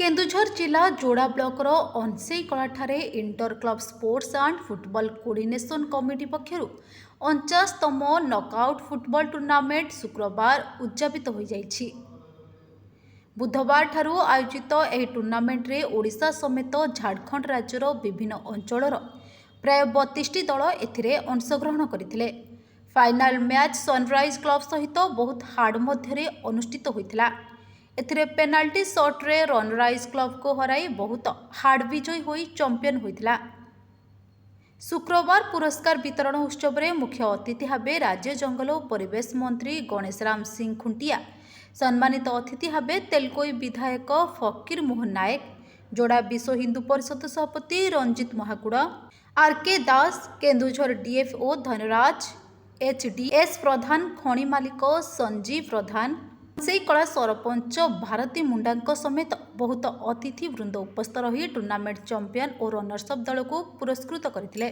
କେନ୍ଦୁଝର ଜିଲ୍ଲା ଯୋଡ଼ା ବ୍ଲକର ଅଂଶେଇକଳାଠାରେ inter club sports and football coordination committee ପକ୍ଷରୁ 49ତମ ନକ୍ଆଉଟ୍ ଫୁଟବଲ ଟୁର୍ଣ୍ଣାମେଣ୍ଟ ଶୁକ୍ରବାର ଉଦଯାପିତ ହୋଇଯାଇଛି। ବୁଧବାରଠାରୁ ଆୟୋଜିତ ଏହି ଟୁର୍ଣ୍ଣାମେଣ୍ଟରେ ଓଡ଼ିଶା ସମେତ ଝାଡ଼ଖଣ୍ଡ ରାଜ୍ୟର ବିଭିନ୍ନ ଅଞ୍ଚଳର ପ୍ରାୟ 32ଟି ଦଳ ଏଥିରେ ଅଂଶଗ୍ରହଣ କରିଥିଲେ। ଫାଇନାଲ ମ୍ୟାଚ୍ ସନରାଇଜ୍ କ୍ଲବ ସହିତ ବହୁତ ହାର୍ଡ ମଧ୍ୟରେ ଅନୁଷ୍ଠିତ ହୋଇଥିଲା। ଏଥିରେ ପେନାଲ୍ଟି ସଟ୍ରେ ରନରାଇଜ୍ କ୍ଲବକୁ ହରାଇ ବହୁତ ହାର୍ଡ ବିଜୟୀ ହୋଇ ଚମ୍ପିୟନ ହୋଇଥିଲା। ଶୁକ୍ରବାର ପୁରସ୍କାର ବିତରଣ ଉତ୍ସବରେ ମୁଖ୍ୟ ଅତିଥି ଭାବେ ରାଜ୍ୟ ଜଙ୍ଗଲ ଓ ପରିବେଶ ମନ୍ତ୍ରୀ ଗଣେଶ ରାମ ସିଂ ଖୁଣ୍ଟିଆ, ସମ୍ମାନିତ ଅତିଥି ଭାବେ ତେଲକୋଇ ବିଧାୟକ ଫକୀର ମୋହନ ନାୟକ, ଯୋଡ଼ା ବିଶ୍ୱ ହିନ୍ଦୁ ପରିଷଦ ସଭାପତି Ranjit Mahakud, R K Das, Keonjhar DFO Dhanraj H D S Pradhan, ଖଣି ମାଲିକ ସଞ୍ଜୀବ ପ୍ରଧାନ, କଳା ସରପଞ୍ଚ ଭାରତୀ ମୁଣ୍ଡାଙ୍କ ସମେତ ବହୁତ ଅତିଥି ବୃନ୍ଦ ଉପସ୍ଥିତ ରହି ଟୁର୍ଣ୍ଣାମେଣ୍ଟ ଚମ୍ପିୟନ ଓ ରନର୍ସ ଅପ୍ ଦଳକୁ ପୁରସ୍କୃତ କରିଥିଲେ।